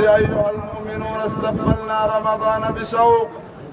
أيها المؤمنون، استقبلنا رمضان بشوق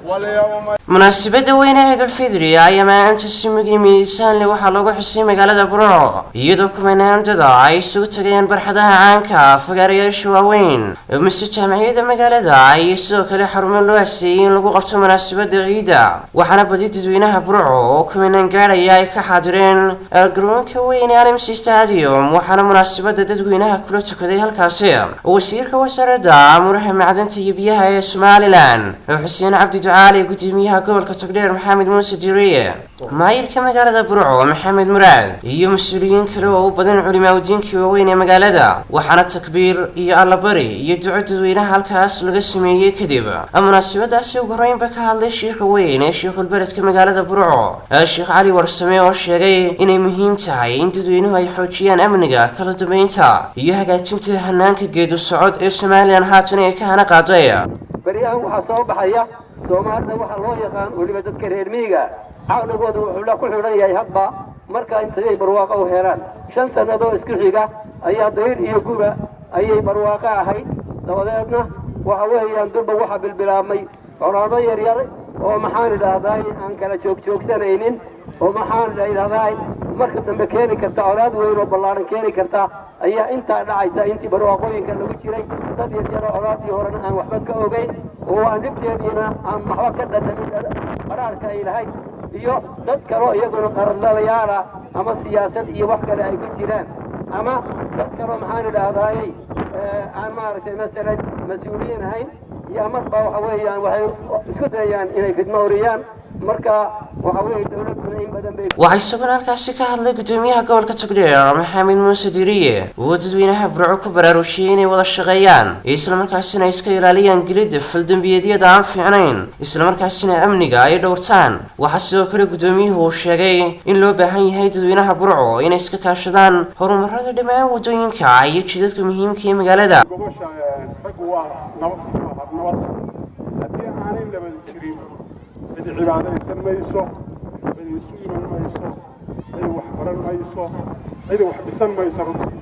واليوم Munaasabadda weyne Ciidulfidri ayaa maanta si mug iyo miisaan leh waxaa loogu xusay magaalada Burco, iyadoo kumanaan dada ay isugu tagayeen barxadaha caanka, fagaarayaasha waaweyn, mise jaamaciyada magaalada iyo sidoo kale xarumo loo aseeyey in lagu qabto munaasabada ciida. Waxaana badi dadweynaha Burco oo kumanaan gaadhaya ay ka xaadireen garoonka weyn ee RMC Stadium. Waxaana munaasabada dadweynaha kula tukaday halkaasi wasiirka wasaaradda amuuraha macdanta iyo biyaha ee Somaliland, Xuseen Cabdi Ducaali, gudoomiyaha gobolka Togdheer, Maxamed Muuse Diiriye, maayirka magaalada Burco, Maxamed Muraad, iyo mas-uuliyiin kale oo u badan culimaaudiinkii waaweyn ee magaalada. Waxaana takbiir iyo allabari iyo duco dadweynaha halkaas laga sameeyey. Kadib munaasabadaasi ugu horeynba ka hadlay shiikha weyn ee shiikhulbeledka magaalada Burco, Sheekh Cali Warsame, oo sheegay inay muhiim tahay in dadweynuhu ay xoojiyaan amniga, kala dambeynta iyo hagaajinta hanaanka geedu socod ee Somaliland haatan ay ka hana qaaday. Beryahan waxaa soo baxaya Soomaalida waxaa loo yaqaan, weliba dadka reer miyiga, caqligooda wuxuu la ku xidhan yahay hadba marka intayay barwaaqo u helaan. 5 sannadoo isku xiga ayaa dayr iyo guba ayay barwaaqo ahayd. Dabadeedna waxa weeyaan durba waxaa bilbilaabmay colaado yaryar oo, maxaan idhaahdaay, aan kala joogjoogsanaynin, oo, maxaan idhahdaay, marka dambe keeni karta colaad weyn oo ballaaran keeni karta ayaa intaa dhacaysa. Intii barwaaqooyinka lagu jiray, dad yaryaroo colaadii horena aan waxba ka ogeyn oo aan dhibteediina aan waxba ka dhadhamin qaraarka ay lahayd, iyo dad kaloo iyaguna qaradlalayaala ama siyaasad iyo wax kale ay ku jiraan, ama dad kaloo, maxaan idhaahdaayey, aan maaragtay masalan mas-uuliyiin ahayn iyo marba waxa weeyaan waxay isku dayayaan inay fidmo oriyaan. Marka waxa weeye dowladduna in badan bay Waxaa isaguna halkaasi ka hadlay gudoomiyaha gobolka Togdheer, Maxamed Muuse Diriye, oo dadweynaha Burco ku baraarujiyey inay wada shaqeeyaan, islamarkaasina iska ilaaliyaan gelidda faldambiyeedyada aan fiicnayn, islamarkaasina amniga ay dhowrtaan. Waxaa sidoo kale gudoomiyuhu uu sheegay in loo baahan yahay dadweynaha Burco inay iska kaashadaan horumarada dhammaan waddooyinka iyo jidadka muhiimka ee magaalada. Gobosha raggu waa nabad. Nabadda haddii aanay nabad jirin, cidi cibaadaysan mayso, cidi isu iman mayso, cidi wax baran mayso, cidi wax dhisan mayso. Runtii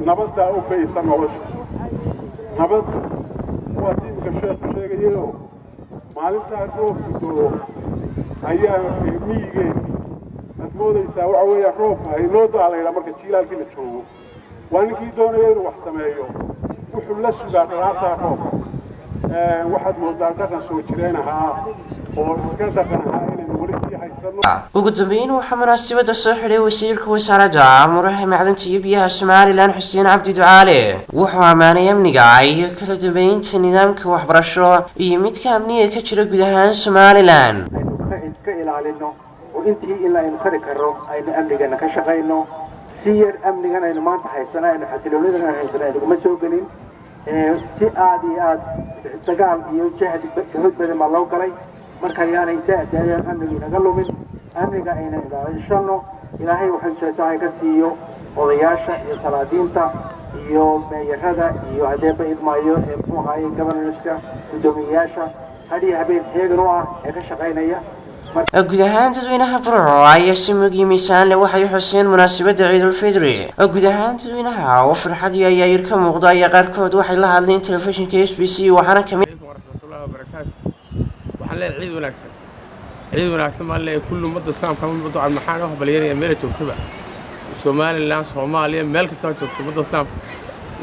nabaddaa u baysa nolosha. Nabad waa tiimka sheekhu sheegayayoo maalintaa roobku doo ayaa miyigeenni aad moodaysaa. Waxa weeya roobka haynoo daa la yidhaha marka jiilaalkii la joogo. Waa ninkii doonaya inuu wax sameeyo wuxuu la sugaa dhalaartaa roobka. Waxaad moodaa dhaqan soo jireen ahaa oo iska dhaqan ahaa inaynu weli sii haysano. Ugu dambeyn waxaa munaasabada soo xidhay wasiirka wasaaradda amuuraha macdanta iyo biyaha Somaliland, Xuseen Cabdi Ducaale. Wuxuu ammaanay amniga iyo kala dambeynta nidaamka waxbarasho iyo midka amniga ka jira guud ahaan Somaliland. Aynu iska ilaalino oo intii in aynu kari karno aynu amnigana ka shaqayno. Si yar amnigan aynu maanta haysana, aynu xasiloonidan aynu haysana, aynuguma soo gelin. Si aad iyo aad dagaal iyo jahdi juhud badan baa loo galay. Marka ayaanay da-daadaan amniga inaga lumin, amniga ayna ilaashano. Ilaahay wuxuu jeesaha ka siiyo odayaasha iyo salaadiinta iyo meeyarada iyo hadeeba idmaayo ee muxuu ahaaye governorska, guddoomiyeyaasha hadhiyo habeen heegan u ah ee ka shaqaynaya. Guud ahaan dadweynaha Burco ayaa si mug iyo miisaan leh waxay xuseen munaasabadda Ciidulfidri. Guud ahaan dadweynaha oo farxad iyo ayaayir ka muuqda ayaa qaarkood waxay la hadleen telefishinka SBC, waxaana kamid عليكم ورحمة الله وبركاته. Waxaan leeyahay ciid wanaagsan, ciid wanaagsan baan leeyahay kulli ummadda islaamka. Ummadda maxaan u hambalyeynaya meela joogtaba, Somaliland, Soomaaliya, meel kastaba joogto ummadda islaamka.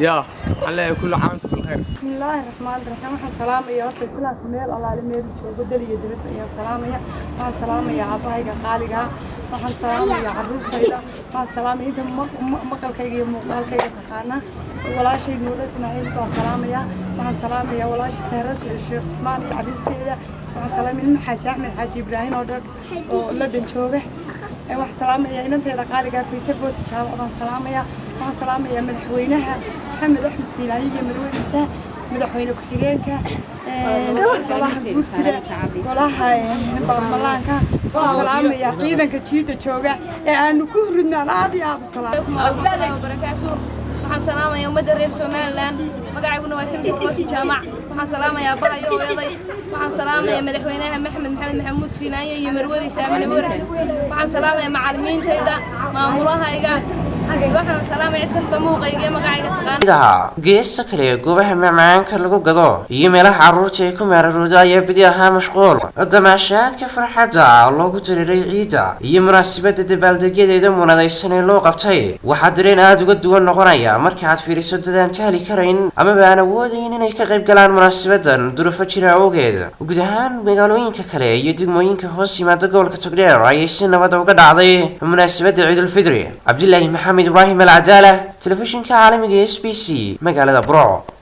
Yaa waxaan leeyahay كل عام وأنتم بالخير. بسم الله الرحمن الرحيم. Waxaan salaamaya horta islaamka meel allaale meel joogo, dal iyo dibadba ayaan salaamaya. Waxaan salaamaya aabahayga qaaliga, waxaan salaamaya caruurtayda, waxaan salaamaya inta maqalkayga iyo muuqaalkayga taqaana. Walaashay Nuura Ismaaciil baan salaamaya. Waxaan salaamaya walaasha Sahra Sheekh Ismaan iyo caruurteeda. Waxaan salaamaya ilma Xaaji Axmed Xaaji Ibraahim oo dhan oo London jooga. Waxaan salaamaya inanteeda qaaliga Faysal Boosti Jaamac baan salaamaya. Waxaan salaamayaa madaxweynaha Maxamed Axmed Siilaaye iyo marwadiisa, madaxweyne ku-xigeenka, golaha guurtida, golaha baarlamaanka. Waxaan salaamayaa ciidanka jiida jooga ee aanu ku ridnaan. Aad iyo aad u salaam. عليكم ورحمة الله وبركاته. Waxaan salaamayaa ummadda reer Somaliland. Magacayguna waa Samsi Foosi Jaamac. Waxaan salaamayaa aabbahay, hooyaday. Waxaan salaamayaa madaxweynaha Maxamed Maxamed Maxamuud Siinaanye iyo marwadiisa Amine Waris. Waxaan salaamayaa macallimiintayda, maamulahayga. Waxaan salaamaya cid kastoo muuqayga iyo magacayga taqaan. Idaha geesta kale, goobaha macmacaanka lagu gado iyo meelaha carruurta ay ku meeraroodo ayaa badi ahaa mashquul. Damaashaadka farxadda loogu dareeray ciidda iyo munaasabadda dabaaldegyadeeda muunadaysan ee loo qabtay waxaa dareen aada uga duwan noqonaya marka aad fiiriso dad aan jahli karayn amaba aan awoodayn inay ka qayb galaan munaasabadan duruufo jira awgeed. Guud ahaan magaalooyinka kale iyo degmooyinka hoos yimaada gobolka Togdheer ayay si nabada uga dhacday munaasabadda Ciidulfidri. Cabdilaahi Maxamed Ibraahim, Alcadaala, telefishinka caalamiga SBC, magaalada Burco.